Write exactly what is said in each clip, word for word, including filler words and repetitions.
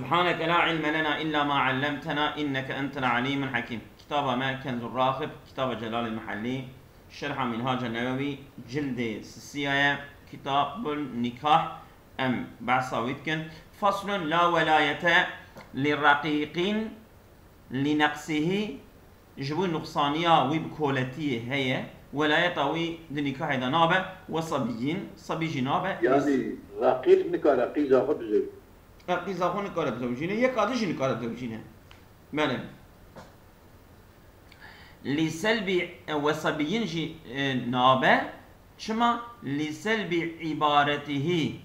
سبحانك لا علم لنا إلا ما علمتنا إنك أنت العليم الحكيم. Kitaba me Kenzur Raxib, kitaba Celalê Mihellî, Şerha Minhaca Newewî, cildê sisiya ye, Kitabul Nikah, em behsa wî dikin. Faslun la welayete li reqîqîn li neqsihî, ji bo nuqsaniya wî bi koletiyê heye, welayeta wî di nîkahê de nabe, we sebiyîn, sebî jî nabe. Yanî reqîq nikare qîza xwe bizewicîne. Qîza xwe nikare bizewicîne, yeka din jî nikare bizewicîne. Belê. Li selbî, e, wesebiyîn jî, e, nabe. Çima? Li selbî îbaretihî.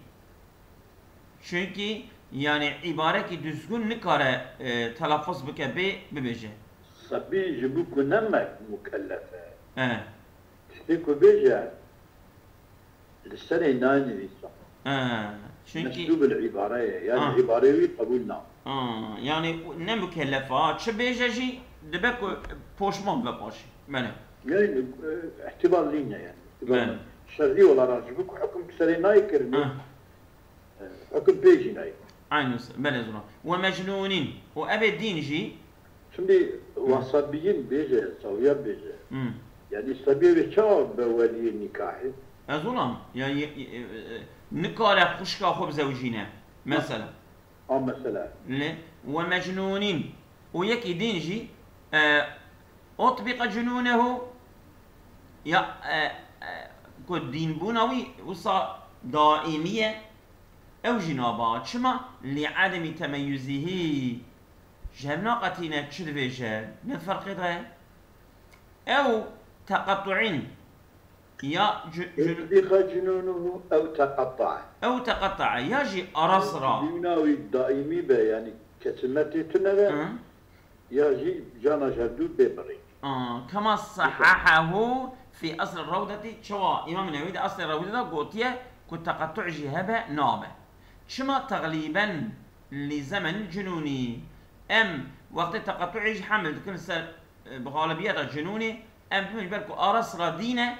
Çunkî, yanî, îbarekî duzgûn nikare, e, telafuz bike bê bibêje. Sebî ji bo ku ne me-, mukellef e. E. Tiştê ku bêje, li serê nayê nivîsa. E, çunkî Meslûb il îbare ye. Yani Ah. îbareyê wî qebûl nake. A, yanî ne mukellef a, çi bêje jî dibe ku poşman be paşê. Belê. Yani, e, îhtibal nîne yani. Belê. Şerî olarak ji bo ku hukm bi serê nayê kirinê, Ah. e, hukm pê jî nayê. Aynı se-, belê zora. Ve mecnûnîn. Û ev ê dîn jî Şimdi Hı. wasabiyîn bêje, sawiya bêje. Hı. Yani sabiye ve çawa be weliyê nikahê? Ez olam, yani, e, e, e, nikare xwişka xwe bizewicîne. Mesela. A mesela. Lê, ve mecnûnîn. Û yekî din jî, e, utbika cunûnehu, ya, e, e, ku dînbûna wî wisa daîmî ye, ew jî naba. Çima? Li edemî temeyuzîhî. Ji hev naqetîne çi dibêje, ne ferqê de ye. Ew teqetuîn ya cu-, cun-, Utbika cunûnuhu ew teqettae. Ew teqettae ya jî ara sira. Cunûna wî daîmî be, yani kesilme tê tune be, Hı. ya jî cana ji hevdû bê birîn. Aa, kema sahahahu fî Esl Rewdetî, çawa Îmam Newî di Eslê Rewdê de gotiye ku teqetu jî hebe nabe. Çima? Teglîben li zemenil cunûnî. Em wextê teqetuî jî hemil dikin ser, e, bi xalibiyeta cunûnê, em bibin ji ber ku ara sira dîn e,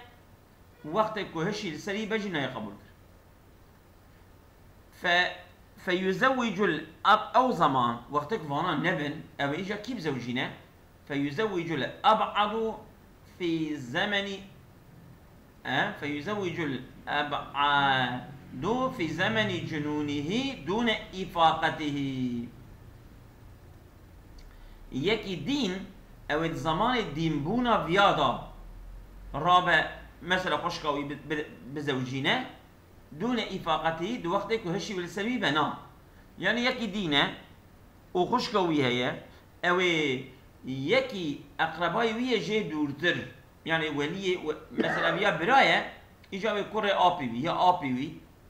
wextê ku hişî li serî be jî nayê qebûlkir. Fe, feyuzewwicul ab-, ew zaman, wextê ku vana nebin, ew ê îca kî bizewicîne? Feyuzewwicul eb'adu fî zemenî, e, feyuzewwicul eb'adu fî zemenî cunûnihî dûne îfaqetihî. Yekî dîn, ew ê di zemanê dînbûna viya de rabe, mesela xwişka wî bi, bi, bizewicîne, dûne îfaqetihî, di wextê ku hişî wî li ser wî be, na. Yani yekî dîn e û xwişka wî heye, ew ê yekî eqrebayê wî ye jê dûrtir. Yani weliyê, we-, mesela viya bira ye, îca wê kurê apî wî, ya apî wî,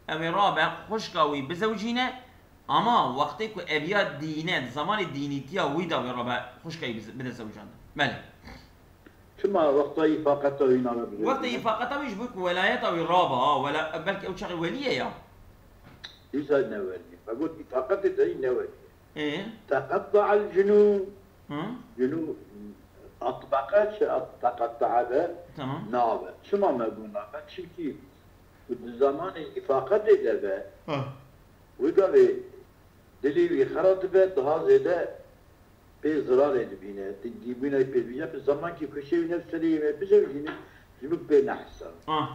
ew ê rabe xwişka wî bizewicîne, ama wextê ku ev ya dîn e, di zemanê dînîtiya wî de wê rabe xwişka wî bize-, bide zewicandin. Belê. Çima wexta îfaqeta wî nane bi Wextê îfaqeta wî ji bo ku welayeta wî raba, wela-, belkî ew çaxê welî ye ya. Dîsa ne welî. Me got îfaqetê te yî ne welî ye. Ê? Teqetta'el cunûn. Hı? Cunûn atbeqe çi at-, teqetta'a be Tamam. nabe. Çima me got nabe? Çimkî ku di zemanê îfaqetê de be, Ha. wê gavê dilê wî xera dibe, daha zêde pê zirarê dibîne. Di-, dîbûna wî pê dibîne, bi zemankî ku şêwî ne serê wî me bizewicîne, ji min pê nehesab. Ah,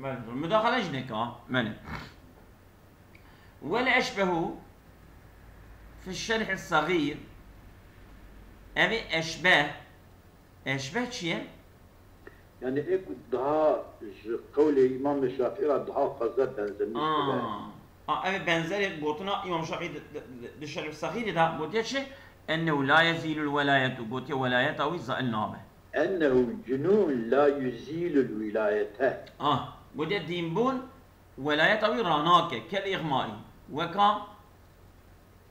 belê. Mudaxale jî neke, ha. Belê. Wel eşbehu fi şerhi sagîr. Ev ê eşbeh. Eşbeh çi ye? Yani ê ku daha ji qewlê Îmam Şafî re daha fazla benzemiş dibe. Aa. A, ev benzerê gotina Îmam Şafî di, di, di, di Şerh Sexîrê de gotiye çi? Ennehu la yezîlul welayetu. Gotiye welayeta wî zail nabe. Ennehu cunûn la yuzîlul wîlayete. Ah, gotiye dînbûn welayeta wî ranake, kel îxmaî. Weka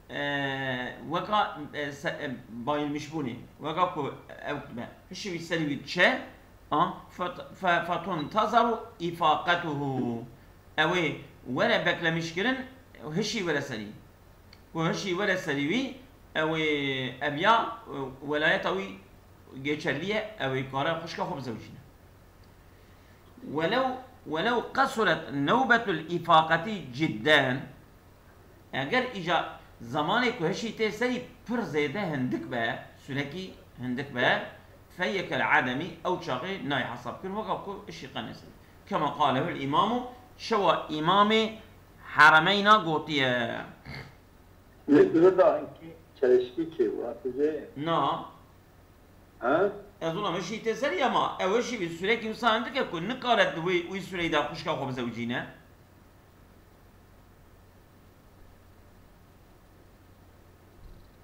e, weka, e, se-, e, bayilmişbûnê, weka ku ew dibe, hişê wî serî wî diçe, a, fet-, fe-, fetuntazaru îfaqetuhu. Ew ê were beklemişkirin, hişî were serî. Ku hişî were serî wî, ew ê ev ya, e, welayeta wî geçerlî ye, ew ê kare xwişka xwe bizewicîne. Welew, welew qesuret newbetul îfaqetî cidden, eger îca Zemanê ku hişî tê serî pir zêde hindik be, sûrekî hindik be, feyekel edemî ew çaxê nayê hesab kirin, weka ku hişî qenê serî. Kema qalehul îmamu, çewa îmamê Heremeyna gotiye. Lê bi vê de hinkî çelişkî çêbû, hatî jê? Na. He? Ez ona hişî tê serî ama ew hişî wî sûrekî wisa hindik e ku nikare di wê, wî sûreyî de xwişka xwe bizewicîne.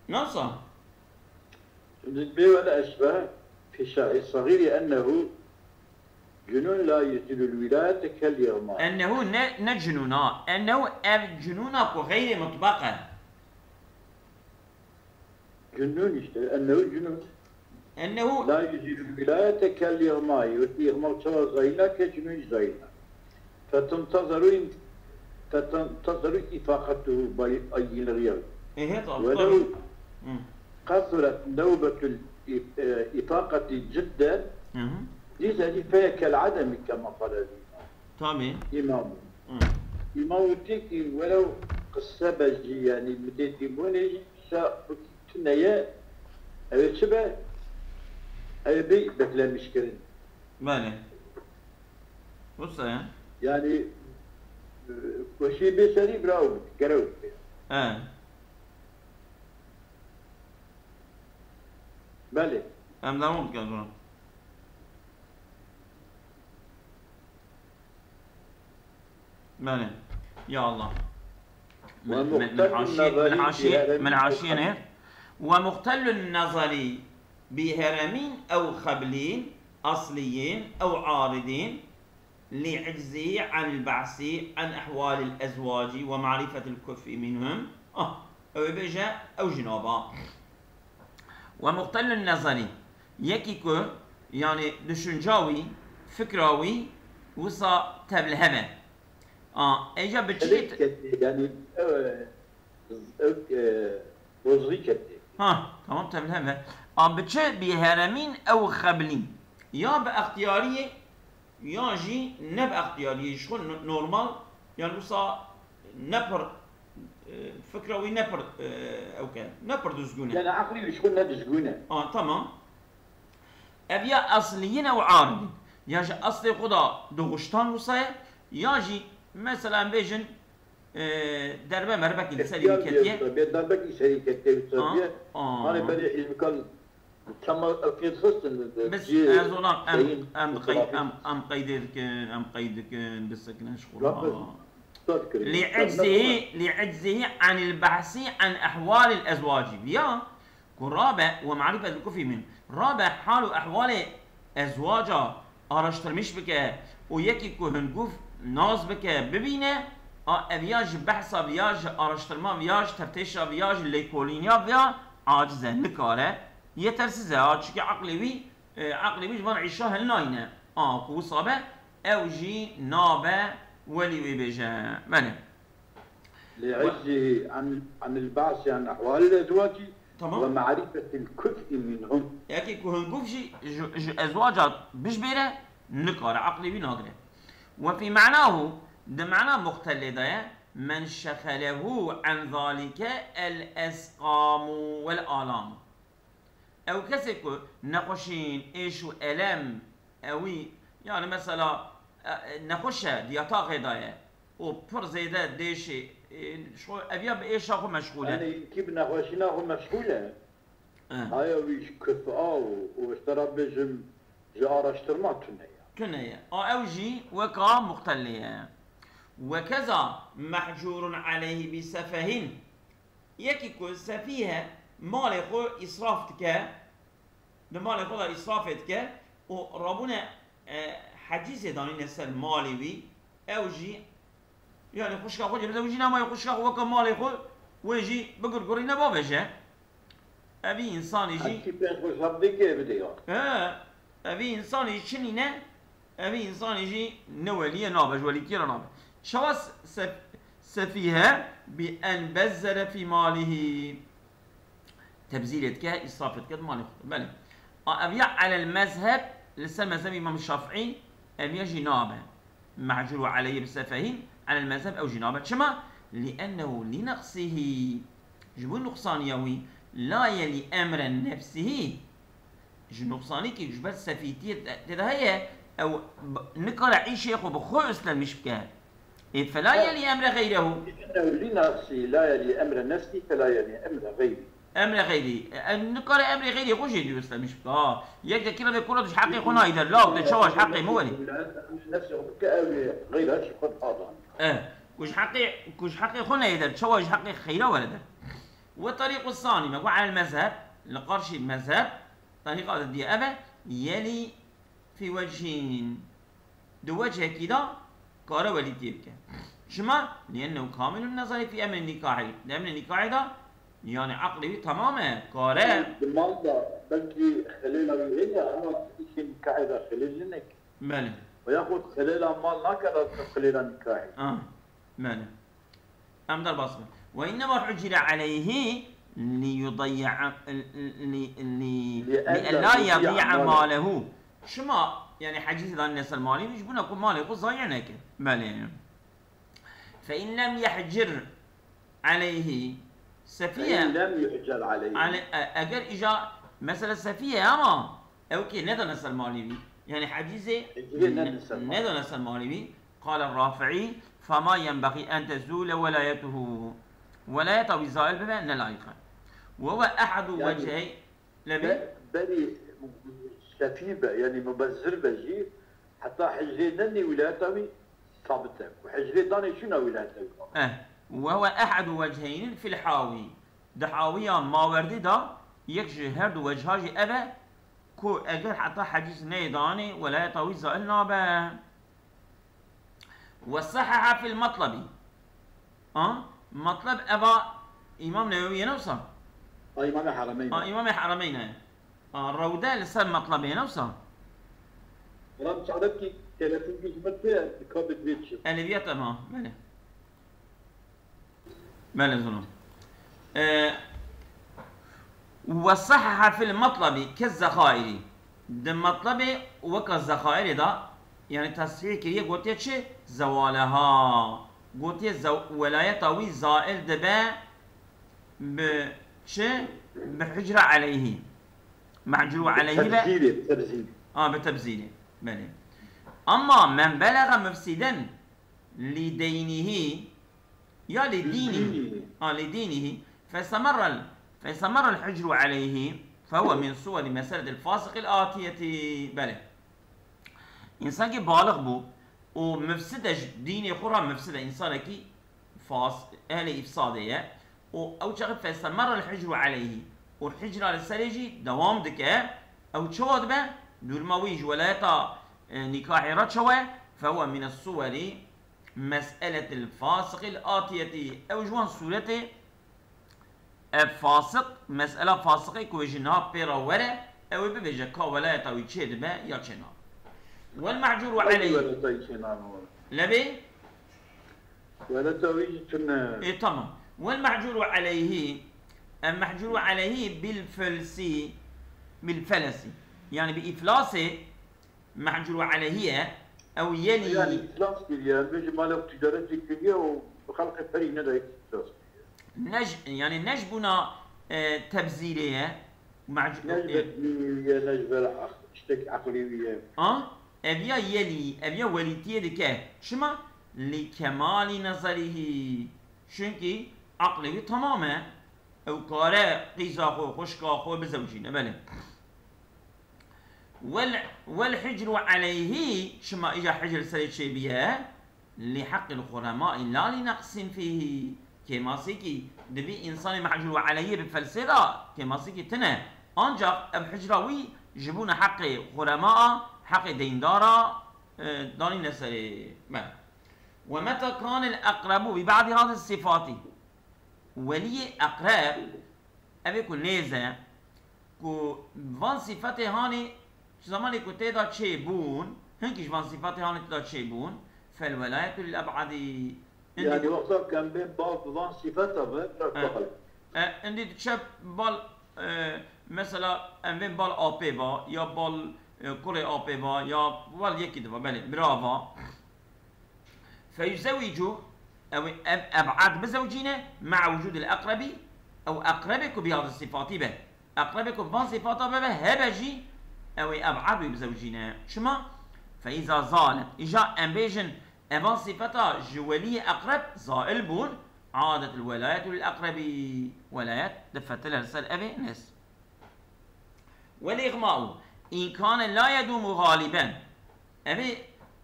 Nasıl? Şimdi bir wele eşbe fi şer'i sagiri ennehu cünun la yüzülül vilayete kel yığma. Ennehu ne, ne cünun ha. Ennehu ev cünuna ku xeyrê mutlaq e. Cünun işte. Ennehu cünun. Ennehu. La yüzülül vilayete kel yığma. Yığma çawa zayîna ke cünun zayîna. Fetuntazaru in-, fetuntazaru ifaqatuhu bay ayyilriyav. Ehe, tamam. Welev kasuret nevbetul i-, e, ifaqati cidden. Hı hı. Dîse dî feyekel ademi kema qale. Tamam. İmam. Hı. İmam wî tê ki welev qise be jî, yani midê dîbûnê jî, sa tune ye, ew ê çi be? Ew ê bê beklemiş kirin. Belê. Wisa ye? Yani, e, weşî bê serî bira û gerew bê. He. Belê. Em dewam dikin, zor. Belê. Ya Allah. Min, min, min haşiye, min haşiye, min haşiye ne? Ve muhtelun nazari bi heremin ew xeblin asliyin ew aridin li iczihi anil bahsi an ehwalil ezwaci ve marifetil kufi minhum. Ah, ew ê bêje, ew jî naba. Ve muhtelun nazari. Yekî ku, yani, düşünca wî, fikra wî, wisa tevlihev e. A, êca bi çi? Tevlî ketî, yani, ew, ew, e, bozgî ketî. Ha, tamam, tevlihev e. A, bi çi? Bi heremîn ew xeblîn. Ya bi extiyariyê, ya jî ne bi extiyariyê, ji xwe no-, normal, yani, wisa ne pir, e, fikra wî ne pir, e, ew ke, ne pir dizgûn e. Yani, eqlî wî ji xwe ne dizgûn e. A, tamam. Ev ya esliyîn ew aridîn. Ya ji eslê xwe de doğuştan wisa ye, ya jî mesela em bêjin, e, derbe merbekî li serî wî ketiye. Bê derbekî serî ketiye wisa bîye. Hanê berê hîzbikal çema ew kê dixistin. Biz ez ona em, em qey-, em, em qeydê dikin, em qeyd dikin, bisekine ji xwe. Li eczihî, li eczihî anil behsî an ehwalil ezwacî. Ya. Ku rabe we marîfet li kufî min. Rabe hal û ehwalê ezwaca araştirmiş bike û yekî ku hingûf nas bike, bibîne, a ev ya ji behsa viya, ji araştirma viya, ji teftêşa viya, ji lêkolîniya viya aciz e, nikare, yetersiz e, a çikî eqlê wî, e, eqlê wî ji van îşa hilnayîne. A ku wisa be, ew jî nabe welî wê bêje. Belê. Li eczihi an, anil ba'si an ehwalil ezwacî Tamam. Ve ma'rifetil kuf'i minhum. Yekî ku hingûf jî ji, ji ezwaca bijbêre nikare, eqlê wî nagire. Ve fî ma'nahu, di ma'na muxtelê de ye, men şexelehu an zalike el esqamu vel alamu. Ew kesê ku nexweşîn, êş û elem, ewî, yani mesela, e, e, nexweş e, di yataxê de ye. û pir zêde dêşê, e, ji xwe, ev ya bi êşa xwe meşxûl e. Yani, kî bi nexweşîna xwe meşxûl e. Eh. Aya wî ji kut'a û, û ji te re bêjim, ji araştirma tune ye. Tune ye. A ew jî weka muxtelê ye. Ve keza mehcûrun aleyhî bi sefehîn. Yekî ku sefîh e, malê xwe îsraf dike, Di malê xwe de îsrafê dike û rabûne, e, hecîzê danîne ser malê wî, ew jî, yani xwişka xwe jî, ew jî nameye xwişka xwe weke malê xwe, wê jî bigurgurîne bavêje. Evî însanî jî Hekî pênc xwe şap dike bide ya. He, evî însanî çinîne, Evî însanî jî ne welî ye, nabe, ji welîtiyê re nabe. Çawa se-, sef-, sefîhe bi en bezzere fî malihî. Tebzîrê dike, îsrafê dike, di malê xwe de. Belê. A, ev ya alel mezheb, li ser mezhebê Îmam Şafîî, ev ya jî nabe. Mehcûr ve aleyhi bi sefehîn, alel mezheb ew jî nabe. Çima? Li ennehu li neqsihî. Ji bo nuqsaniya wî, la yelî emre nefsihî, ji nuqsanîkî ji ber sefîtiyê te-, tê de heye, ew b-, nikare îşê xwe bi xwe üstlenmiş bike. Ê, fela yelî emre xeyrehu. Emre li nefsî, la yelî emre nefsî, fela yelî emre xeyrî. Emre xeyrî. E, e, nikare emrê xeyrî xwe jê dû üstlenmiş bike. Ha, yek de kira vê kura tu ji heqê xwe nayî der, law te çawa ji heqê min werî? Emre nefsî xwe bike, ew ê xeyra jî xwe diadan. E, ku ji heqê, ku ji heqê xwe neyê der, çawa ji heqê xeyra were der? Ve tarîqu sanî, me got el mezheb, li qarşî mezheb, tarîqa de diye ev e, yelî fî wechîn. Di wechekî de kare welîtiyê bike. Çima? Liennehu kamilun nezerî fî emrê nîkahî. Di emrê nîkahê de, yani eqlê wî temam e, kare. Di mal de belkî xelêla wî heye, ama îşê nîkahê de xelêl ninek. Belê. Ve yaxud xelêla mal nake lazim xelêla nîkahê. Ah, belê. Em derbas bin. Ve innema hucire aleyhi li yudayya, li, li, li, li ella yudayya malehu. Çima, yani, hecîzê danîne ser malê wî, ji bona ku malê xwe zayî neke. Belê. Fe in lem yehcir aleyhi. Sefiye. Fe in lem yuhcer aleyhi. Ale-, e-, eger îja, mesela sefiye ama ew kê nedane ser malê wî. Yani hecîzê Hecîzê ne-, nedane ser malê. Nedane ser malê wî. Qale Rafi'î, fema yenbexî en tezûle welayetuhu. Welayeta wî zail bibe, ne layîq e. Ve huve ehadu Yani, wechey-, Lebî? Be-, berî sefî be, yani mubezzir be jî, heta hicrê nenî wilayeta wî sabit e. Ku hicrê danê çûna wilayeta wî. Eh, ve huve ehadu wecheynin fil hawi. Di hawiya mawerdî de yek ji her du wecha jî ev e ku eger heta hecîz neyê danê, welayeta wî zail nabe. Ve sahhaha fil matlebi. A, matleb eva Îmam Newewî ye, ne wisa? A, Îmamê Heremeyn. A, Îmamê Heremeyn e. A, Rewde li ser matlebê, ne wisa? Rab çarekî telefon ji min tê, dikabê divê çi? Elewiyat em ha, belê. Belê, zulum. Ee, ve sahha fil matlabi ke zehairi. Di matlabê weka zehairê de, yani tesfîh kiriye, gotiye çi? Zewaleha. Gotiye ze-, welayeta wî zail dibe bi çi? Bi hicra aleyhî. Mehcûr aleyhî be. Tebzîrê, tebzîrê. Ha, bi tebzîrê. Belê. Ama men belaga mufsiden li deynihî, ya li dînihî. Dînihî. Ha, li dînihî. Fesemerrel, fesemerrel hicru aleyhî, fehuve min suweri meseletil fasiqil atiyetî. Belê. Însankî balix bû û mifsid e, ji dînê xwe re mifsid e, însanekî fas-, ehlê îfsadê ye. Û ew çaxê fesemerrel hicru aleyhî. Û hicra li serê jî dewam dike. Ew çawa dibe? Dûrma wî ji welayeta, e, nîkahê re çawa ye? Fehuve mine suwerî mes'eletil fasiqil atiyetî. Ew ji wan sûretê, ev fasiq, mes'ela fasiqê ku ji niha pê re were, ew ê bibêje ka welayeta wî çê dibe ya çê nabe. Wel mehcûru aleyhî. Welayeta wî çê nabe. Lebê? Weleta wî jî tune. E, tamam. Wel mehcûru aleyhî, em mehcûru aleyhî bil felsi, bil felesi. Yani bi îflasê mehcûru aleyhî ye, ew yelî. Yani îflas kiriye, em bêjin malek ticaretê kiriye û xelqê perî nedayê îflas kiriye. Ne ji, yani ne ji bona, e, tebzîrê ye, mehc-, Ne ji e, ber dînî ye, ne ji ber eq-, tiştek eqlî wî ye. A? Ev ya yelî, ev ya welîtiyê dike. Çima? Li kemalî nezerîhî. Çunkî eqlê wî temam e. Ew kare qîza xwe, xwişka xwe bizewcîne. Belê. Wel, wel hicru aleyhî, çima îja hicr serê çêbiye? Li heqil xuremai la li neqsin fîhî. Kêmasîkî divî însanê mehcûr aleyhî bi felsê de kêmasîkî tune. Ancak ev hicra wî ji bona heqê xurema, heqê deyndara, e, danîne serê me. Ve meta kanil eqrebu bi ba'di hadis sifati. Weliyê eqreb, ev ê ku nêz e, ku van sîfetê hanê, ji zamanê ku tê de çêbûn, hinkî ji van sîfetê hanê tê de çêbûn, fel welayetu lil eb'adî. Indi Yani wexta ku em bên bal bi van sîfeta be, bira E, bal. E, indi diçe bal, e, mesela em bên bal apê ba, ya bal, e, kurê apê ba, ya bal yekî diba, belê, bira va. Feyuzewicu, ew, ev, eb'ad bizewcîne, ma'a wucudil eqrebi, Ew eqrebê ku bi yad sifatî be. Eqrebê ku van sifata be be hebe jî ew ê eb'ed wî bizewicîne. Çima? Fe îza zalet. Îja em bêjin evan sifata ji weliyê eqreb zail bûn. Adet il welayetu lil eqrebî. Welayet difetile li ser evê nes. Wel îxma'u înkane la yedûmu galiben. Evê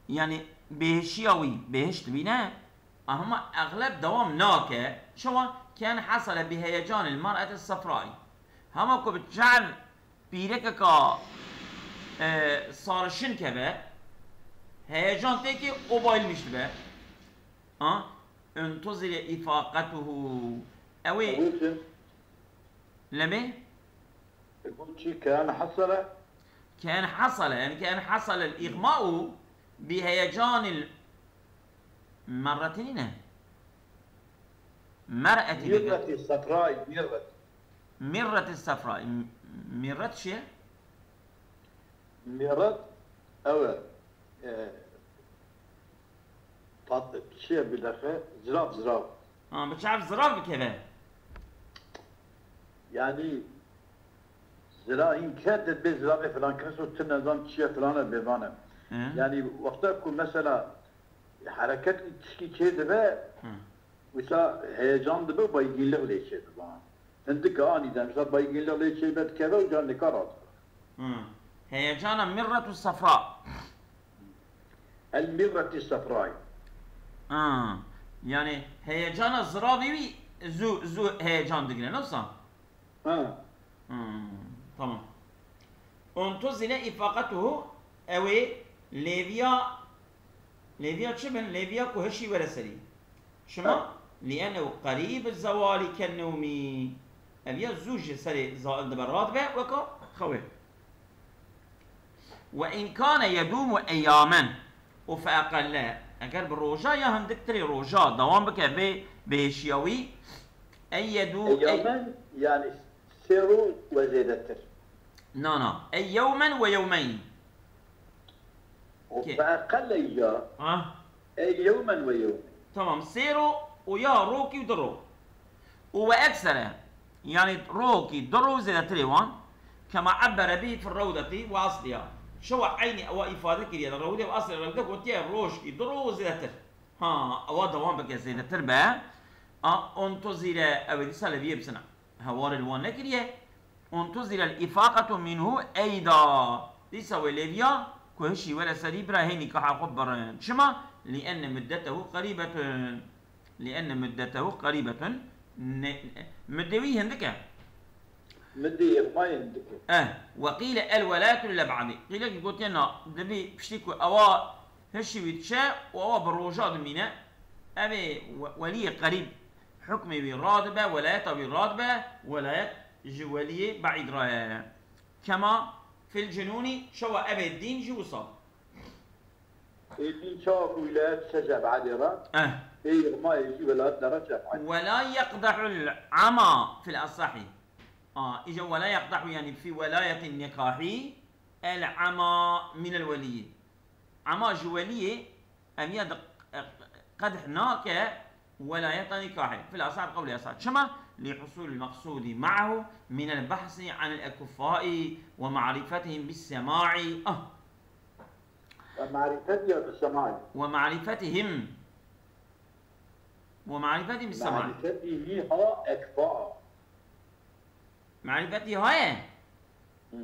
yani bêhişiya wî bêhiş dibîne. Hema exleb dewam nake. Çawa? Ken hasale bi heyecanil mar'eti sefrai. Hema ku bi çav pîrekeka, e, sarişin keve, heyecan têkê û bayilmiş dibe. Ha? Untuzire ifaqetuhu. Ew ê Ew ê çi? Lemê? Ew çi? Ken hasale? Ken hasale. Yani ken hasale îxma'u bi heyecanil Merretî nîne. Mer'etî dike. Mirretî sefrayî, mirret. Mirretî sefrayî. M-, mirret çi ye? Mirret, ew e, e, tat, çi ye bilexe? Zirav, zirav. Ha, bi çav zirav bikeve. Yani, zira hîn ke dibê ziravê filan kes û tu nezan çi ye filan e bêvan e. Hı. Yani, wexta ku mesela hereket û tişkî çê dibe, Hı. wisa heyecan dibe û baygînlik lê çê dibe. Hindik anî de, mesela baygînlik lê çê dibe dikeve û can nika radibe. Hı. Heyecana mirret û sefra. El mirretî sefrayî. Ha. Yani heyecana ziravê wî zû, zû heyecan digire, ne wisa? Ha. Hmm, tamam. Untuzile ifaqetuhu, ew ê lêviya, lêviya çi bin? Lêviya ku hişî were serî. Çima? Ha. Li ennehu qerîb zewalî kennewmî. Ev ya zû ji serê zail dibe, radibe weka xewê. Ve in kane yedûmu eyyamen û fe eqelle. Eger bi roja ya hindiktirê roja dewam bike vê bêhişiya wî, ey yedû, ey Eyyamen, yani sê rû ve zêdetir. Na, na. Ey yewmen ve yewmeyn. Û Ke- fe eqelle ya. Ha? Ey yewmen ve yewmeyn. Tamam. Sê ro û ya rokî û du ro. Û ve eksere. Yani rokî du ro zêdetirê wan. Kema ebbere bî fir rewdetî ve asliya. Şewa eynî ewa îfade kiriye. Rewde ve asliya rewde gotiye rojkî du ro zêdetir. Ha, ewa dewam bike zêdetir be. A, ontozîre ew ê dîsa leviyê bisina. Hewarê li wan nekiriye. Untuzire l-ifaqetu minhu eyda. Dîsa wê lêviya ku hişî were serî bira hê nîkaha xwe birin. Çima? Li enne muddetehu qerîbetun. Li enne muddetehu qerîbetun. Ne, middê wî hindik e. Middê yê xwe hindik e. Eh, we qîle el welayatu lil eb'adî. Qîlekî gotiye na, dibî piştî ku ewa hişî wî diçe û ewa bi roja dimîne. Ev ê we-, weliyê qerîb hukmê wî radibe, welayeta wî radibe, welayet ji weliyê beîd re ye. Kema fil cunûnî, çawa ev ê dîn jî wisa. Ê dîn çawa ku wilayet çe ji eb'edê re, Eh. ê yixmayê jî welayet dere çe eb'edê. Wela yeqdehul ama fil asahî. A, îja wela yeqdehu yani fî welayetin nikahî el ama minel weliyî. Ama ji weliyê Em ya di qedh nake welayeta nîkahê. Fil asah bi qewlê esa. Çima? Li husulil meqsûdî ma'hu minel behsî anil ekuffaî ve ma'rifetihim bis sema'î. Ah. Ve ma'rifetiya bis sema'î. Ve ma'rifetihim. Ve ma'rifetihim bis sema'î. Ma'rifetihî ha ekfa. Ma'rifetî ha ye? Hı.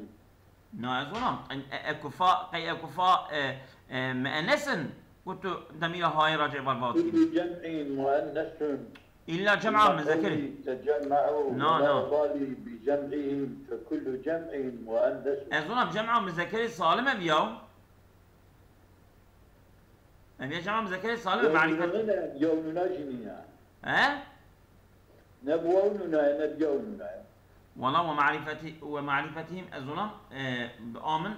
Na, ez wana, e, e, ekufa, qey ekufa, e, e, muennes in? Ku tu demîra hayê racê bar vat kî. Kullu cem'in muennesun. İlla cem'a müzekkeri. Tecemme'u. Na, na. Bali bi cem'ihim fe kullu cem'in muennesun. Ez wana cem'a müzekkeri salim ev ya. Ev ya cem'a müzekkeri salim marifet. Yewnuna jî nîne. He? Ne bi waw nûna ye, ne bi yaw nûna ye. Wala we marîfetî-, we marîfetî hîm ez ona, e, bi a min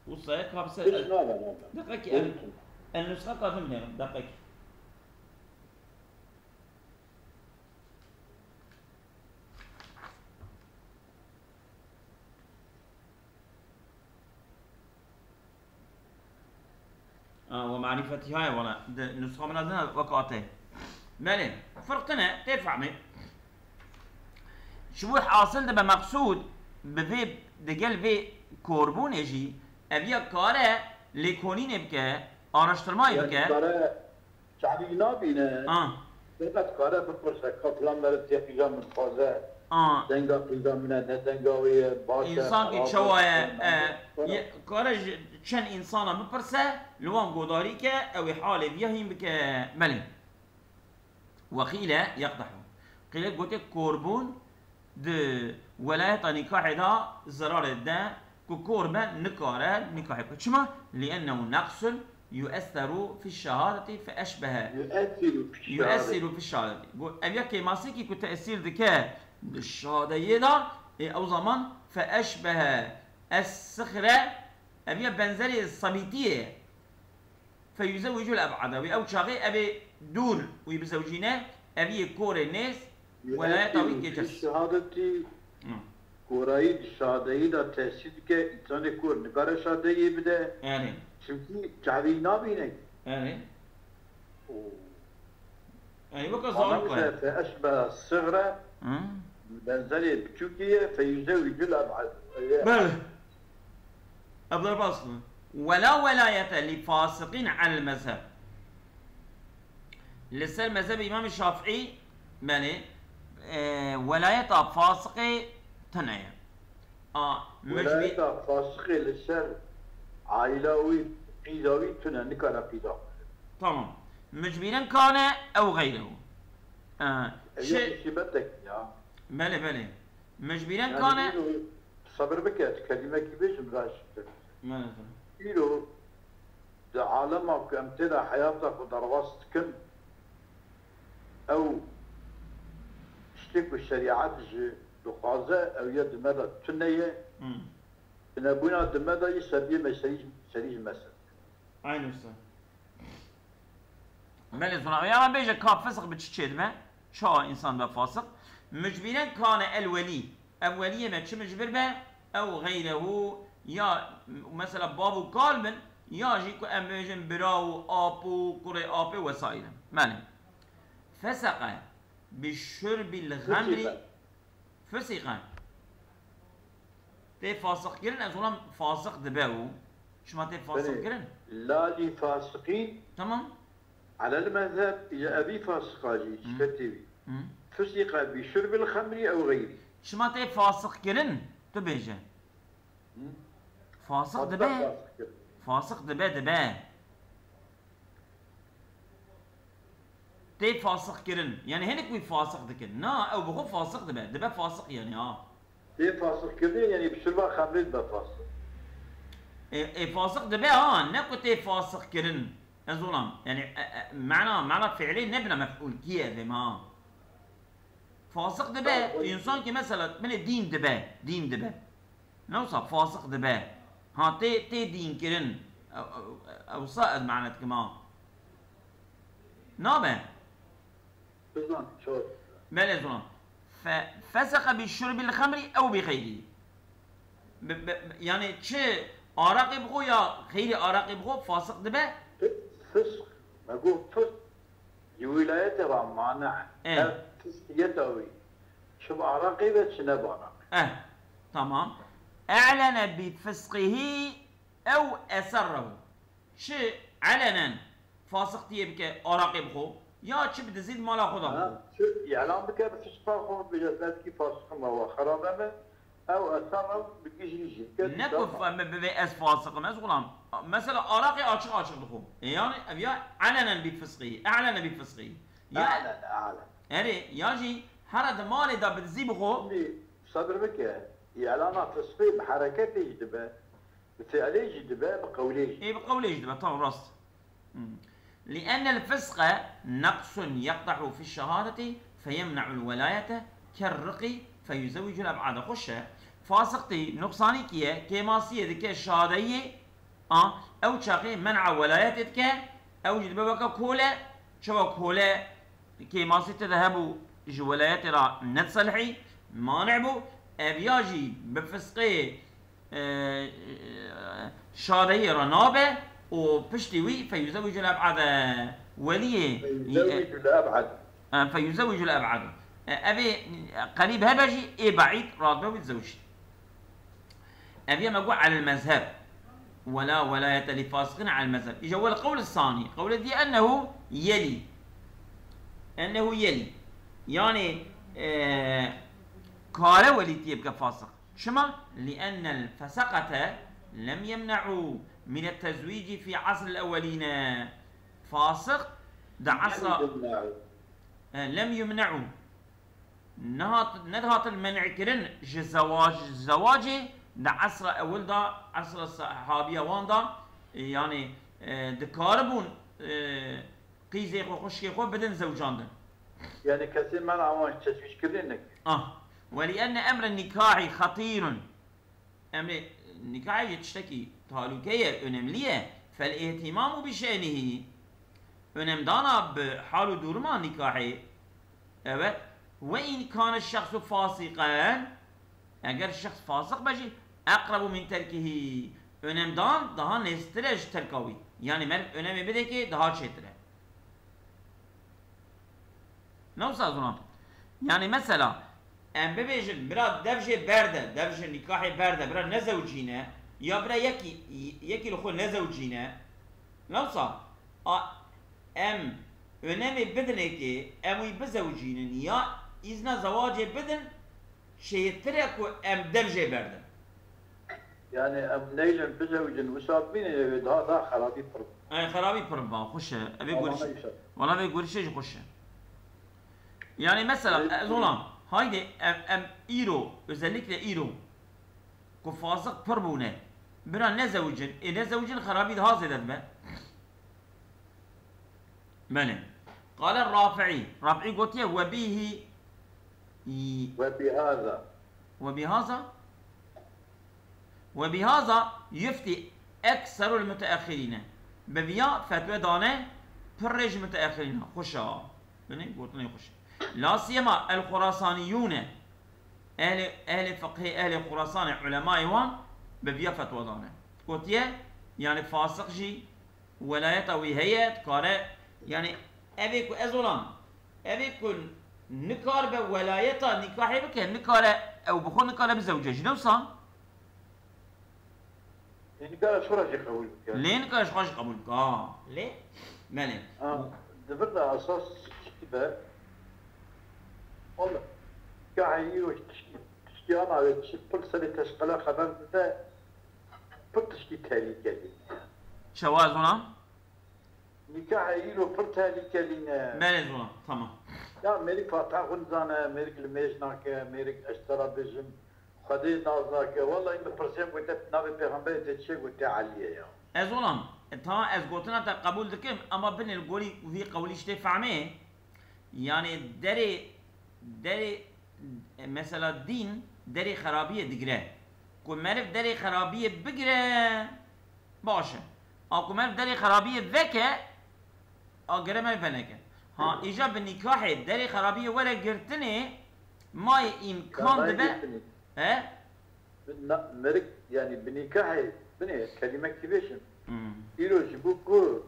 wisa ye, ka bi se-, Tişt nabe, nabe. Deqekî, el, Wekî. El nusxa ka din bînerim, deqekî. A, we marîfetî haye wala. Di nusxa min a din wek a te. Belê. Firq tine, tê fehmê. Ji bo hasil dibe meqsûd, bi vê, digel vê korbûnê jî ev ya kare lêkolînê bike, araştirmayê Yani bike. kare çavî nabîne. Ha. Fakat kare bipirse, ka filan mere tê qîza min dixwaze. Ha. Denga qîza min e, ne denga wê ye, baş e, Însan ki xerab e, çawa ye, ne, e, ne, ye, kare ji çend însana bipirse, li wan godarî ke, ew ê halê viya hîn bike. Belê. Wexîle yeqdehu. Qîle gote korbûn di welayeta nîkahê de zerarê de ku kor be nikare nîkahê bike. Çima? Liennehu neqsun yuesseru fi şehadeti fe eşbehe. Yuesiru fi şehadeti. Yuesiru fi şehadeti. Got, ev ya kêmasîkî ku tesîr dike di şehadeyê de, ê, ew zaman fe eşbehe es-sixre, ev ya benzerê sabîtiyê ye. Feyuzewicul eb'ada. Wî ew çaxê ev ê dûr wî bizewcîne, ev yê korê nêz, welayeta wî kêçe. Şehadetî Hı. korayî di şadeyî de tesîr dike, însanê kor nikare şadeyê bide. Erê. Çimkî çavî nabîne. Erê. Oo. Erê, weke Ana zarok e. Fe eşbe sixre, Hı. benzerê biçûkê ye, feyuzewicul eb'ad. Belê. Ev derbas bû. Wela welayete li fasiqîn el mezheb. Li ser mezhebê Îmamê Şafîî, belê, e, welayeta fasiqê tune ye. A, mecbî- Welayeta fasiqê li ser aîla wî, qîza wî tune, nikare qîza xwe. Tamam. Mecbîren kane ew xeyrehu. E, Ev şi- ya musîbetek ya. Belê, belê. Mecbîren Yani kane. îro, sabir bike, tu kelimekî bêjim, raşt. Belê, tamam. Îro, di alema ku em tê de heyata xwe derbas dikin, ew tiştê ku şerîet jî dixwaze, ew ya di me de tune ye. Hmm. Tunebûna di me de yê sebiyê me serî, serî ji me ser. Aynı usta. Belê zona. Ya me bêje ka fisq bi çi çêdibe? Çawa însan be fasiq? Mecbîren kane el welî. Ev weliyê me çi mijbir be? Ew xeyrehu ya mesela bav û kal bin ya jî ku em bêjin bira û ap û kurê apê wesaîre. Belê. Feseqe bi şurbil xemrî Fisiqe. Fisiqe. Tê fasiq kirin, ez olam fasiq dibe û. Çima tê fasiq Belê. kirin? La li fasiqîn Tamam. Alel mezheb, îca evî fasiqa jî, Hı. sifetê wî. Hı. Fisiqe bi şurbil xemrî ew xeyrî. Çima tê fasiq kirin? Tu bêje. Hı. Fasiq Hatta dibe. fasiq kirin. Fasiq dibe, dibe. Tê fasiq kirin. Yani hinek wî fasiq dikin. Na, ew bi xwe fasiq dibe. Dibe fasiq yani ha. Tê fasiq kirin, yani bi şurba xemrê dibe fasiq. E, e, fasiq dibe ha, ne ku tê fasiq kirin. Ez olam. Yani, e, e, mana, mana fiilê nebine mef'ul kî ev ê ma. Fasiq dibe, Tamam, o insan ki mesela, bine din dibe, din dibe. Ne olsa fasiq dibe. Ha, tê, tê din kirin. Ew, ew, ew sa ez mana dikim ha. Nabe. Bizan, çor. Belê zona. Fe, feseqe bi şurbil xemrî ew bi xeyrî. Bi, bi, yani çi araqê bixwe ya xeyrî araqê bixwe fasiq dibe? Fis-, fisq. Me got fisq. Ji wîlayetê re mane. Eh. Ev fisqiyeta wî. Çi bi araqê ve, çi ne bi araqê. Eh. Tamam. E'lene bi fisqihi ew eserrehu. Çi elenen fasiqtiyê bike araqê bixwe, ya çi bi dizî di mala xwe de bixwe. Ha, çi îlan bike bi fisqa xwe, bêje, belkî fasiqim e, wa xerabe me, ew esara bi gizlî jî bike, Ne tamam. ku fa-, me bivê ez fasiqim, ez xulam. Mesela araqê açiq açiq dixwe. E, yani, ev ya elenen bi fisqî, e'lene bi fisqî. Ya E'len, e'len. Erê, ya jî hera di malê de bi dizî bixwe. Şimdi sabir bike, îlana fisqî bi hereketê jî dibe, bi fiilê jî dibe, bi qewlê jî. Ê, bi qewlê jî dibe, tamam, rast. Hmm. لأن الفسق نقص يقدح في الشهادة فيمنع الولاية كالرق فيزوج الأبعد. Xweş e. Fasiqtî, nuqsanîkî ye, kêmasiyê dike şadeyê, a, ew çaxê men'a welayetê dike, ew jî dibe weke kole, çawa kole kêmasî tê de hebû ji welayetê re netselhî, mane bû, ev ya jî bi fisqê e, şadeyê re nabe û piştî wî feyuzewicul eb'ade weliyê, Feyuzewicul eb'ad. e, feyuzewicul eb'ad. E, ev ê qerîb hebe jî, ê beîd radbe wî zewcî. Ev yê me got elel mezheb. Wela welayete li fasiqîn elel mezheb. Îja wel qewl sanî. Qewle dî ennehu yelî. Ennehu yelî. Yani, e, kare welîtiyê bike fasiq. Çima? Li ennel fesaqete lem yemne'u min et-tezwîci fî asril ewwelîne. Fasiq di esra, e, lem yumne'u. Nehat-, nedihatin men'kirin ji zewac-, zewacê di esra ewil de, esra sahabiya wan de, e, yani, e, dikaribûn, e, qîzê xwe, xwişkê xwe bidin zewcandin. Yani kesê men'a wan tecwîz kirin neke. Ah. Welî enne emre nîkahî xetîrun. Emrê nîkahê jî tiştekî talûke ye, önemli ye. Fel ihtimamu bi şe'nihi. Önemdana bi hal û duruma nîkahê. Evet. Ve in kane şexsu fasiqen. Eger şexs fasiq be jî, eqrebu min terkihi. Önemdan daha nêztir e ji terka wî. Yani meriv önemê bidekê daha çêtir e. Ne wisa zûna? Yani mesela, em bibêjin, bira dev jê berde, dev ji nîkahê berde, bira nezewcîne, ya bira yekî, yekî li xwe nezewcîne. Ne wisa? A, em önemê bidinekê, em wî bizewcînin, ya îzna zewacê bidin, çêtir e ku em dev jê berdin. Yani em neylin bizewicin, wisa bînin, ew ê daha, daha xerabî pir. Ay, xerabî pir ba, xweş e. Ev ê Amane gurişe. Îşe. Wala vê gurişe jî xweş e. Yani mesela, Ev ez olam, haydi em, em îro, özellikle îro, ku fasiq pir bûne, bira nezewicin, ê nezewicin xerabî daha zêde dibe. Belê. Qale Rafi'î. Rafi'î gotiye, "Ve bîhî." Ve bîhaza. Ve bîhaza? Ve bîhaza yufti ekserul muteahhirîne. Bi viya fetwe dane pirrê ji muteahhirîna. Xweş a. Binê gotinê xweş. La siyema el Xurasaniyûne. Ehlê, ehlê fiqhê, ehlê Xurasanê, ulemayê wan bi viya fetwa dane. Gotiye, yani fasiq jî welayeta wî heye, dikare, yani ev ê ku ez olam, ev ê ku nikaribe welayeta nîkahê bike, nikare, ew bi xwe nikare bizewce jî, ne wisa? Lê nikare ji xwe re jî qebûl bike. Lê nikare ji xwe jî qebûl bike, ha. Lê, belê. Ha, di vir de esas tiştî be. Wala, nîkahê îro tiştî, tiştî ana wê tiştî pir serê teşqele xeber dide. Pir tiştî tehlikelî ne. Çawa ez ona? Nîkahê îro pir tehlikelî ne. Belê zona, tamam. Ya mêrik Fatiha xwe nizane, mêrik li mêj nake, mêrik ez te re bêjim, Xwedê naz nake. Wallahî min pirsiyam ku te navê pêxemberê te çi ye, got te Elî ye ya. Ez olam, e, tamam, ez gotina te qebûl dikim, ama binê li gorî vî qewlî ji tê fehmê, yani derê, derê, e, mesela dîn derê xerabiyê digire. Ku meriv derê xerabiyê bigire, baş e. A ku meriv derê xerabiyê veke, a gere meriv veneke. Ha, îja bi nîkahê derê xerabiyê were girtinê, mayê îmkan dibe. He? Na, merik, yani bi nîkahê, binê, kelîmek kî bêjin. Hmm. Îro ji bo ku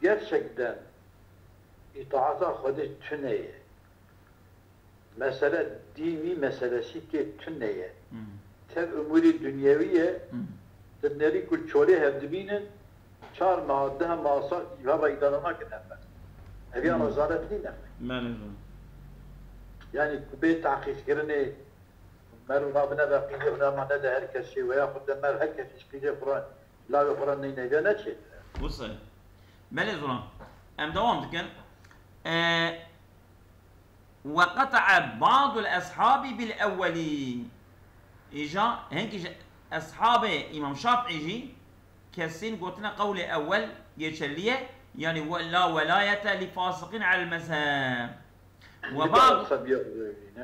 gerçekten îtaata Xwedê tune ye. Mesele dînî meselesî tê tune ye. Hmm. Tev umûrî dunyewî ye. Hmm. Di nerî ku çolê hev dibînin, çar meha, deh meha sal îva ve îdare nakin hev. Ev ya Hmm. rezalet nîne. Belê zûn. Yani ku bê tehqîqkirinê, Meriv rabine ve qîzê xwe re ma nede her kesê, veya xwe de meriv her kesê ji qîzê xwe re, lawê xwe re neyne, vê neçêtir e. Wisa ye. Belê zûna. Em dewam dikin. E, "Ve qeta'a ba'dul eshabi bil ewwelî." Îja hinkî ji eshabê Îmam Şafîî jî kesîn gotine qewlê ewwel geçerlî ye, yani we-, "La welayete li fasiqîn alel mezheb." Ve ba'du-,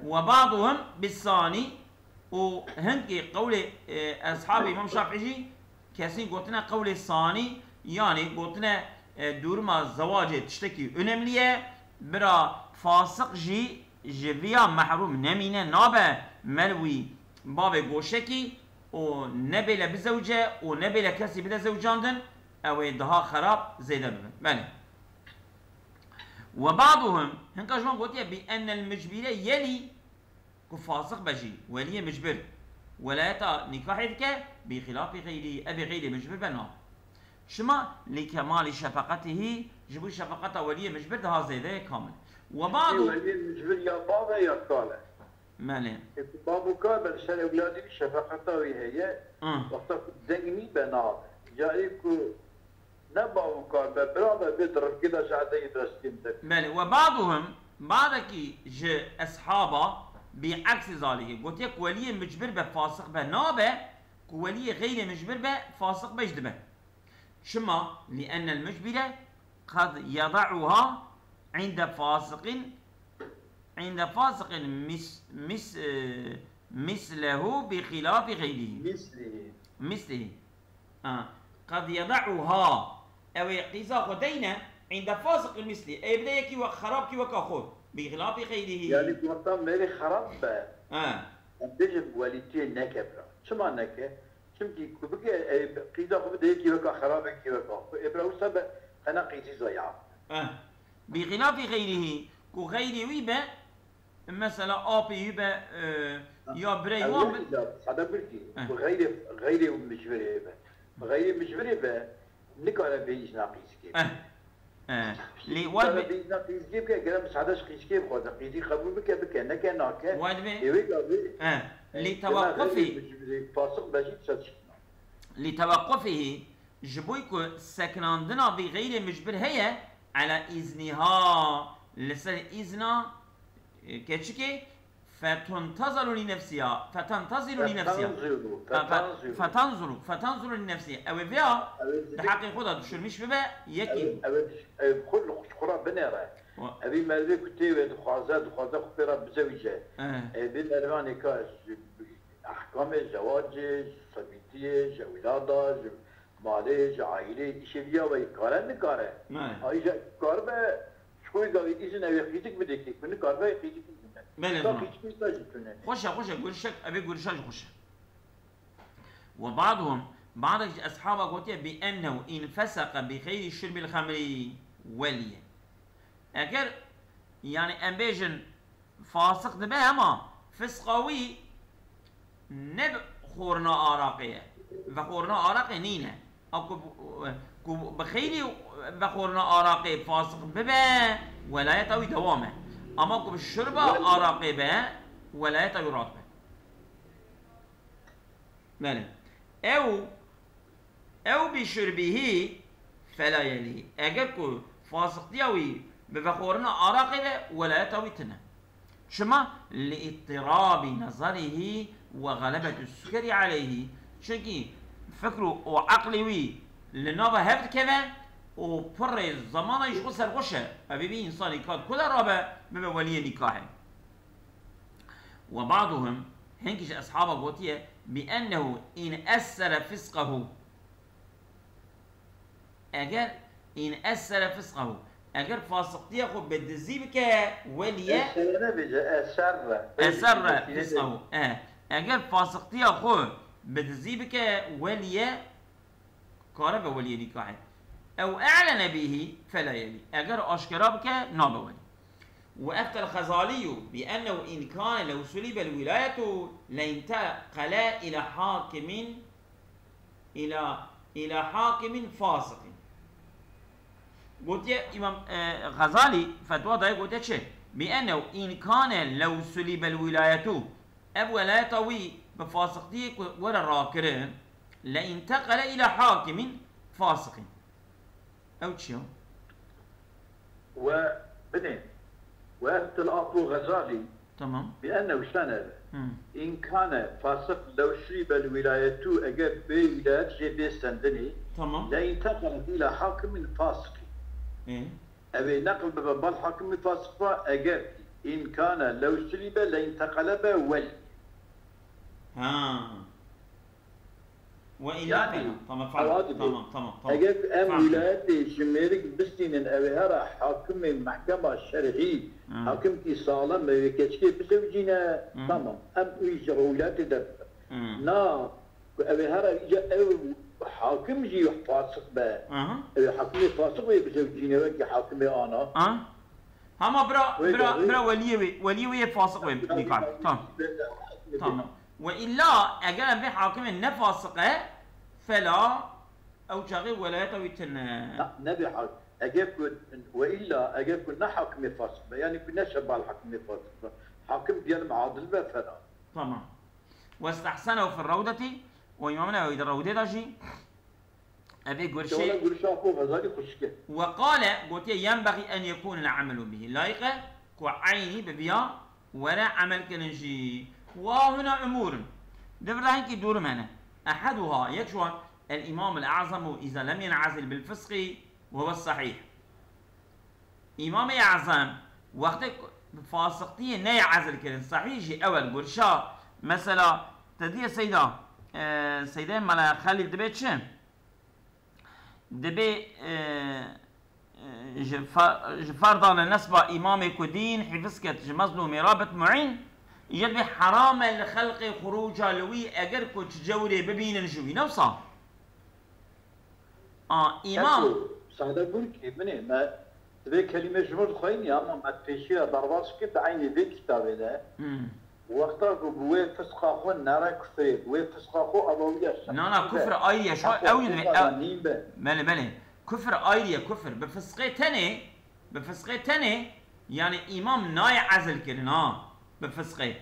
ve ba'duhum bis-sani, û hinkî qewlê, e, eshabê Îmam Şafîî jî kesîn gotine qewlê sanî, yani gotine, e, duruma zewacê tiştekî önemlî ye, bira fasiq jî ji viya mehrûm nemîne, nabe meriv wî bavê goşekî û nebêle bizewce û nebêle kesî bide zewcandin, ew ê daha xerab zêde bibe. Belê. Ve ba'duhum, hinka ji wan gotiye, bi ennel mucbire yelî, ku fasiq be jî, weliyê mucbir, welayeta nîkahê dike, bi xilafî xeyrî, evê xeyrê mucbir be nabe. Çima? Li kemalî şefeqetihî, ji bo şefeqeta weliyê mucbir daha zêde ye kamil. Ve ba'du Weliyê mucbir ya bav e ya kal e. Belê. Ê ku bav û kal be, li ser ewladî wî şefeqeta wî heye. Hı. Wexta ku deng nî be nabe. Carê ku ne bav û kal be, bira be, bê di rifkê de ji edeyê direstîn de. Belê. Ve ba'duhum, badekî ji eshaba bi eksî zalikê gotiye ku weliyê mucbir be fasiq be nabe, ku weliyê xeyrê mucbir be fasiq be jî dibe. Çima? Li ennel mucbire qad yeda'uha inde fasiqin, inde fasiqin mis-, mis-, e, mislehu bi xilafî xeyrî. Mislihi. Mislihi. Ha. Qad yeda'uha. Ew ê qîza xwe deyne inde fasiqin mislihi. Ê bide yekî we xerabkî weka xwe. Bi xilafî xeyrî. Yani wexta mêrê xerab be. Ha. Em bêjin welîtiyê neke bira. Çima neke? Çimkî ku bike, e, qîza xwe bide yekî weka xerabekî weka xwe. Ê bira wisa be, qena qîzî zaya. Eh. Bi xilafî xeyrîhî, ku xeyrê wî be, mesela apê wî be, e, ya birey wan be. Sada birkî, Eh. ku xeyrê, xeyrê mijberê be. Xeyrê mijberê be, nikare bê îzna qîzikê. Eh. Eh, lê Wan wê bîna qîzgê bike, gere misade ji qîzgê bixwaze, qîzî qebûl bike, bike, neke, nake. Wan wê Ê wê gavê, Eh, lê eh, tewaqqufî. Dema xeyrê bi, bi, fasik be jî çeşitna. Lê tewaqqufî, ji bo ku sekinandina vî xeyrê mijbir heye, ela îzniha, li ser îzna, e, keçikê, Fetuntaziru li nefsiha. Fetantaziru li nefsiha. Fetanziru, Ha, fe-, fetanziru. Fetanziru, fetanziru li nefsiha. Ew ê vêya Ew ê di heqê xwe de dişirmiş bibe, yekî. Ew, ew ê diş-, ew xwe li xwe, xwe re binêre. Wa- Evî merivê ku tê wê dixwaze, dixwaze xwe pê re bizewîce. Eh. Ê, vê merivanê ka ji ehkamê zewacê, ji sebîtiyê, ji ewlada, ji malê, ji aîlê, îşê vî ya wê kare nikare. Ne. Ay, îşe karibe, ji xwe gavê îzin ew ê qîzik bidê kê, ku nikaribe qîzik bidin. Belê, Ka tamam. Qîzik wî jî tune. Xweş e, xweş e, gurişek, evê gurişa jî xweş e. Ve ba'duhum, badek ji eshaba gotiye, bi ennehu in feseqe bi xeyrî şurbil xemrî weliye. Eger, yani em bêjin, Fasik dibe, hema fisqa wî ne bi xorina araqê ye. Vexorina araqê nîne. A ku, ku bi xeyrî vexorina araqê fasik bibe, welayeta wî dewam e. Ama ku bi şurba araqê be, welayeta wî radibe. Belê. Ew, ew bi şurbihî fela yelî. Eger ku fasiqtiya wî bi vexorina araqê be, welayeta wî tune. Çima? Li îttirabi nezerihî we xelebetü sukerî aleyhî. Çunkî fikr û, û eqlê wî li nava hev dikeve û pirê zemana jî xwe serxweş e. Evê bî însanî kat ku de rabe, bibe weliyê nîkahê. Ve ba'duhum, hinkî ji eshaba gotiye, bi ennehu in essere fisqehu. Eger in essere fisqehu, eger fasiqtiya xwe bi dizî bike, weliye. Essere nebêje, eserre. Eserre fisqehu. E, eger fasiqtiya xwe bi dizî bike, weliye. Kare be weliyê nîkahê. Ew e'lene bîhî fela yelî. Eger aşkera bike, nabe welî. Ve eftel Xezalî bi ennehu in kane lew sulîbel wîlayetu leinteqele ila hakimin, ila, ila hakimin fasiqin. Gotiye Îmam, e, Xezalî fetwa daye, gotiye çi? Bi ennehu in kane lew sulîbel wîlayetu. Ev welayeta wî bi fasiqtiyê ku were rakirin, le înteqele îla hakimîn fasiqîn. Ew çi ya? We binê, we eftil Apo Xezalî, Tamam. bi ennehu şene, Hı. înkane fasiq lew şurîbel wîlayetu, eger bê wîlayet jê bê sendinî, Tamam. le înteqele îla hakimîn fasiqîn. Ê? Ew ê neql bibe bal hakimî fasiq ba, eger îmkane lew sulîbe le înteqele be welî. Ha. Ve illa Yani, fena. Tamam, fena. Tamam, tamam, tamam. Eger em Fahmim. wîlayetê ji mêrik bistînin, ew ê hera hakimê mehkema şer'î, Ha. hakimkî salem, ew ê keçikê bizewicîne, Hı. tamam. Em wî ji wîlayetê derdibe. Hı. Na, Ku ew ê hera îca ew hakim jî fasiq be. Aha. Ew ê hakimê fasiq wê bizewicîne wekî hakimê ana. Aha. Hema bira, Wê bira, de, wê bira weliyê wê, weliyê wê yê fasiq wê nîkar. Tamam. Tamam. Ve illa, eger em vê hakimê ne fasiq e, fela, ew çaxê welayeta wî tune. Na, nebê hak-, eger ku, ve illa, eger ku ne hakimê fasiq be, yani ku ne şebal hakimê fasiq be, hakim diyelim adil be, fela. Tamam. Westehsenehu fi rewdeti, û Îmam Newewî di rewdê de jî, Evê gurşê. Wala gurşa xwe xezalî xuşk e. Ve qale, gotiye, "Yenbexî en yekûne l-emelu bihî." Layîq e ku eynî bi viya were emel kirin jî. Wa huna umûrun. Di vir de hinkî dûrim hene. Eheduha, yek ji wan, el-Îmam el-A'zemu îza lem yen'ezil bil fisqî ve huve sahîh. Îmamê Ezem, wextê ku bi fasiqtiyê neyê ezil kirin, sahîh jî ew e li gurşa. Mesela, te diyê Seyda, e, Seydê Mela Xelîl dibê çi? Dibê, e, e, ji fe-, ji ferdane nesba îmamê ku dîn hîfiz ket ji mezlûmê re bit muîn, jê dibê heram e li xelqê xurûca li wî eger ku çi cewrê bibînin ji wî. Ne wisa? A, îmam. Eko, sade gurkî, binê, me divê kelîme ji vir dixweyînî, ama me pêşiya derbas kir di eynî vê kitabê de. Hmm. Wexta ku bi wê fisqa xwe nere kufrê, bi wê fisqa xwe evawiya şexsî Na, na, be. Kufr ayrı ya, şu Eko, ew ne, kufra ew, nîn be. Belê, belê. Kufr ayrı ya, kufr. Bi fisqê tenê, bi fisqê tenê, yani îmam nayê ezil kirin ha. Bi fisqê.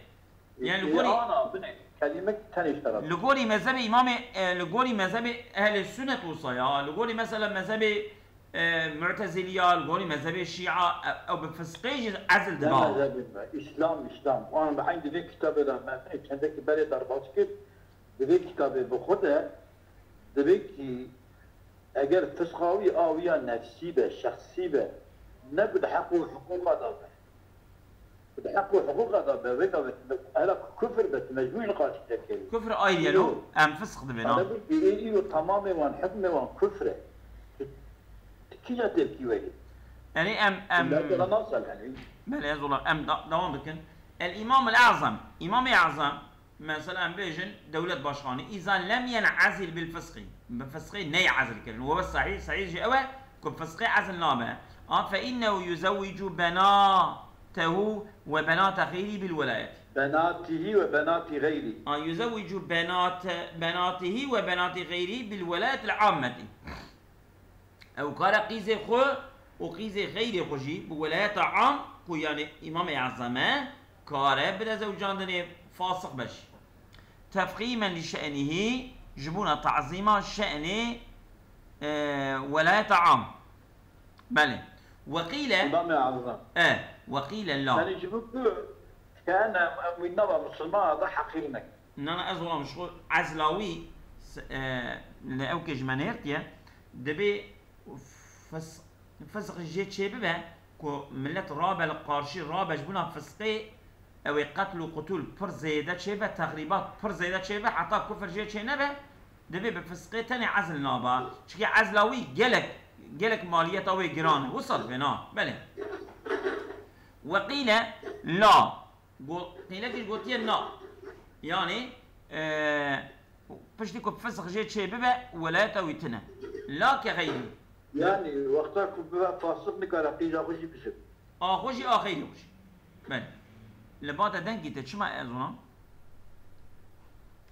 Yani li gorî ana, binê, kelîmek tenê ji te re. Li gorî mezhebê îmamê, e, li gorî mezhebê ehlê sunnet wisa ya, li gorî mesela mezhebê, e, Mu'teziliya, li gorî mezhebê Şîa, e, ew bi fisqê jî ezil Ne diba. Mezhebê me? Îslam, Îslam. Wan bi eyn di vê kitabê de me binê çendekî berê derbas kir. Di vê kitabê bi xwe de divê kî Eger fisqa wî a wî ya nefsî be, şexsî be, ne ku di heq û hiqûqa de be. Ku di heq û hiqûqa de be, wê de be, hela ku kufr be, tu mecbûr niqaş te kevî. Kufr ayrı ya, Îro. Em fisq dibin, ha. Hela ku ê, îro tamamê wan, hukmê wan kufr e. Tu, tu kîja tevkî wegî? Yani em, em Belê, ez ola, em da-, devam bikin. El Îmam el Azam, Îmam-ê Azam, Mesela em bêjin dewlet başkanî, îza lem yen'ezil bil fisqî. Bi fisqê neyê ezil kirin. Ve sahîh, sahîh jî ew e ku fisqê ezil nabe. A, fe innehu yuzewwicu benatehu ve benate xeyrî bil welayet. Benatihî ve benatî xeyrî. A, yuzewwicu benate-, benatihî ve benatî xeyrî bil welayetil ammetî. Ew kare qîzê xwe û qîzê xeyrê xwe jî bi welayeta am ku, yanî Îmamê Ezem e, kare bide zewcandinê fasiq be jî. Tefxîmen li şe'nihî, ji bona tazîma şe'nê, e, welayeta am. Belê. Weqîle Îmamê Ezem. E, weqîle la. Yanî ji bo ku kene em wî nava misilmana de heqîr nekin. Nana ez walam ji xwe ezla wî s-, e, li ewkê ji me nêrtiye, dibê fis-, fisq jê çêbibe ku millet rabe li qarşî, rabe ji bona fisqê, ew ê qetl û qutûl pir zêde çêbe, texrîbat pir zêde çêbe, heta kufr jê çênebe, divê bi fisqê tenê ezl nabe. Çikî ezla wî gelek, gelek maliyeta wê giran e. Wisa divê na. Belê. Weqîle la. Go-, qîlekî gotiye na. Yanî, e, piştî ku fisq jê çê bibe, welayeta wî tune. La ke xeyrî. Yanî, wexta ku bibe fasiq nikare qîja xwe jî bişim. A xwe jî, a xeyrî xwe jî. Belê. Li ba te dengî te çima ez ona?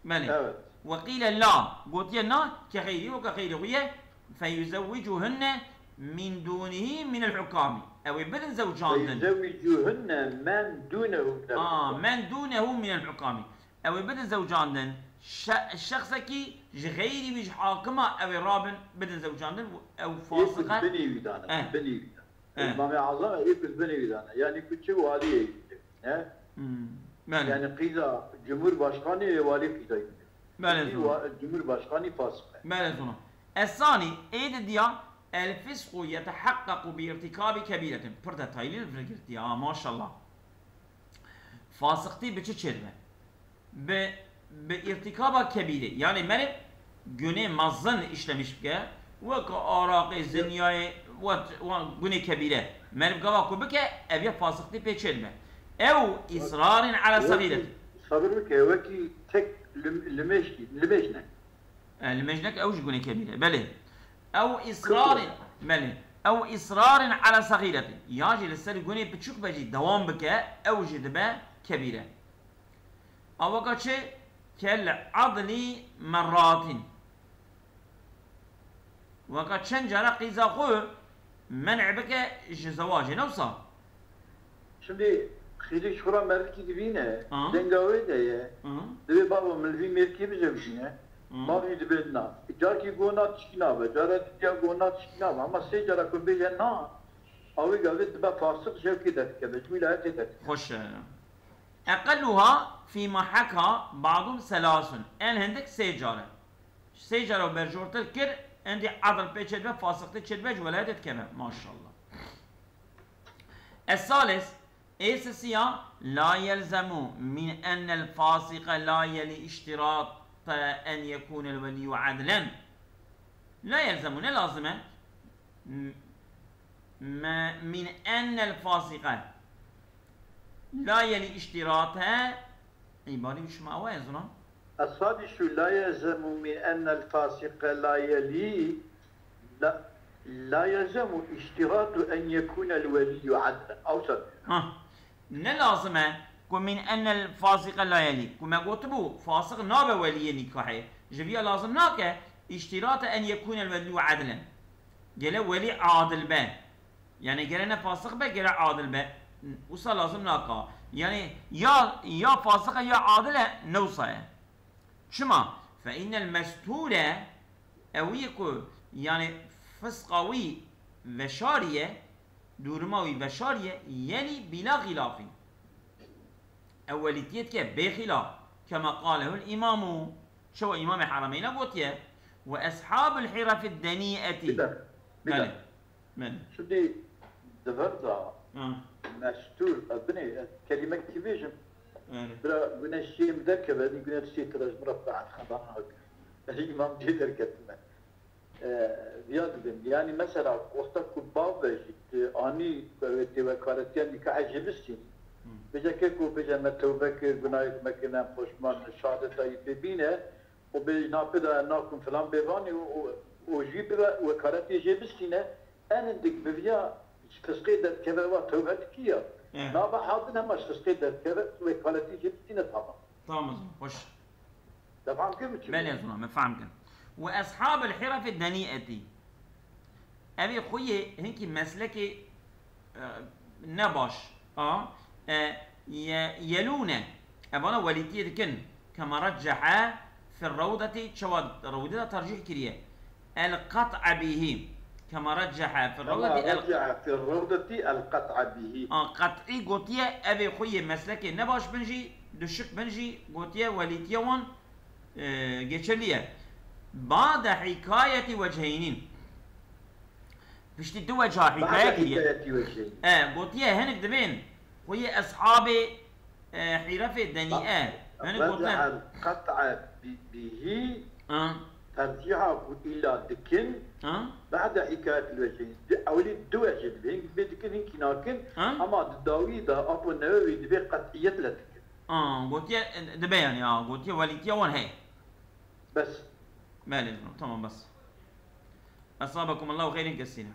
Belê. Evet. Weqîle la. Gotiye na, ke xeyrî, weke xeyrî xwe ye. Feyuzewwicuhunne min dûnihî minel hukami. Ew ê bidin zewcandin. Feyuzewwicuhunne men dûnehu minel Aa, hukami. Men dûnehu minel hukami. Ew ê bidin zewcandin. Şe-, şexsekî ji xeyrî wî ji hakima ew ê rabin bidin zewcandin. Ew Ê ku fasiqe. Binî wî dane, Eh. Binî wî dane. Eh. Îmamê Azam ê ku binî wî dane. Yanî ku çi waliyê ne? Hmm. Belê. Yanî qîza Cumhurbaşkanî ê walî qîza yî. Belê, Çi zor. Wa-, Cumhurbaşkanî fasiq e. Belê, zor. Esanî, ê di diya, el fisqu yetehaqqaqu bi irtikabi kebîretin. Pir detaylı li vir girtiye, ha, maşallah. Fasiqtî bi çi çêdibe? Bi, bi irtikaba kebîrê. Yanî meriv gunê mezin işlemiş bike, wek araqê, zinyayê, wek, wek gunê kebîre. Meriv gava ku bike, ev ya fasiqtî pê çêdibe. Ew israrin ala Wekî, sagîret. Sabir bike, wekî tek lim-, limêjkî, limêj ne. E, limêj neke, ew jî gunê kebîre. Belê. Ew israrin, belê. Ew israrin ala sagiretin. Ya jî li ser gunê piçûk be jî dewam bike, ew jî dibe kebîre. A weka çi? Kel adli merratin. Weka çend cara qîza xwe men'e bike ji zewacê, ne wisa? Şimdi xêrî ji xwe re merikî dibîne, Aha. denga wê de ye. Aha. Divê baba min li vî mêrkê bijewjîne. Aha. Bav jî dibê na. Carkî go na tişkî nabe, cara didiya go na tişkî nabe. Ama sê cara ku bêje na, a wê gavê dibe fasik ji hevkê derdikeve, ji wîlayetê derdikeve. Xweş e. Eqelluha fîma heka ba'dun selasun. En hindik sê car e. Sê cara berjortir kir, endî adil pê çêdibe, fasiqtî çêdibe, ji welayetê dikeve. Maşallah. Es-salis, ê sisiya, la yelzemu min ennel fasika la yeli iştirate en yekunel veliyyu adlen. La yelzemu, ne lazim e? M-, me-, min ennel fasika la yeli iştirate. Îbarî şima ew e, ez ona. السادس لا يلزم من أن الفاسق لا يلي، لا، لا يلزم اشتراط أن يكون الولي عدلا. Awsa. Ha. Ne lazim e ku min ennel fasika la yelî. Ku me gotibû, fasik nabe weliyê nîkahê. Ji viya lazim nake, iştirate en yekûnel welî adlen. Gele welî adil be. Yani gele ne fasik be, gele adil be. Wisa lazim naka. Yani ya, ya fasik e ya adil e, ne wisa ye. Çima? Fe innel mestûre, ew yê ku, yani, fisqa wî veşarî ye, dûrima wî veşarî ye, yelî bîla xîlafî. Ew welîtiyê dike bê xîlaf. Kema qalehul îmamu, çewa Îmamê Herameynê gotiye, "Ve eshabul hîrefid denî'etî." Bir dakika, bir Belê. dakika. Belê. Şimdi di vir de Ha. mestûr, e, binê, e, kelîmekî bêjim. Belê. Bira güneş yê min derkeve, din güneş yê tira ji min re bi xeber nake. Ez îmam cê derketime. E, viya dibin. Yani mesela wexta ku bav be jî, tu anî ku ew ê tê wekaretiya nîkahê jê bistînî. Hı. Bêje ke ku bêje me tewbe kir, gunahê me kirine, poşman, şehadeta yî pê bîne, û bê napê de nakum filan bê vanî û, û, û jî bibe wekaretê jê bistîne, en hindik bi viya ji fisqê derdikeve wa tewbe dikî ya. Evet. Nava hadin hema ji fisqê derdikeve wekaretê jê bistîne tamam. Tamam, hoş. Te fam kir mi çi? Belê zona, me fam kir. Ve eshabul hîrefid denî'etî. Evê xwe yê hinkî meslekê, e, ne baş a, e, ye-, yelûne. Evana welîtiyê dikin. Kema reccehe fir rewdetî, çewa rewde de tercîh kiriye. El qat'e bîhî. Kema reccehe fir Kema rewdetî el reccehe fir rewdetî el qat'e bîhî. A, qat'î gotiye, evê xwe yê meslekê ne baş bin jî, duşik bin jî, gotiye welîtiye wan, e, geçerli ye. Ba'de hikayeti vecheynin. Piştî du wecha hikaye Ba'de kiriye. hikayeti vecheynin. E, gotiye hinek dibên xwe yê eshabê, e, hîrefê denî e. Hinek gotiye. Reccehe el qat'e bi-, bîhî. Ha. Tercîha ku îla dikin, Ha? ba'de hikayet li wê şeyin. Di ewlî du wecê dibe. Hinkî dibê dikin, hinkî nakin. Ha? Ama di dawî de Apo Newewî dibê qet'iyet le dikin. Ha, gotiye, e, dibe yani, ha, gotiye welîtiya wan heye. Bes. Belê, tamam, bes. Esabekumullahu xeyrin kesîre.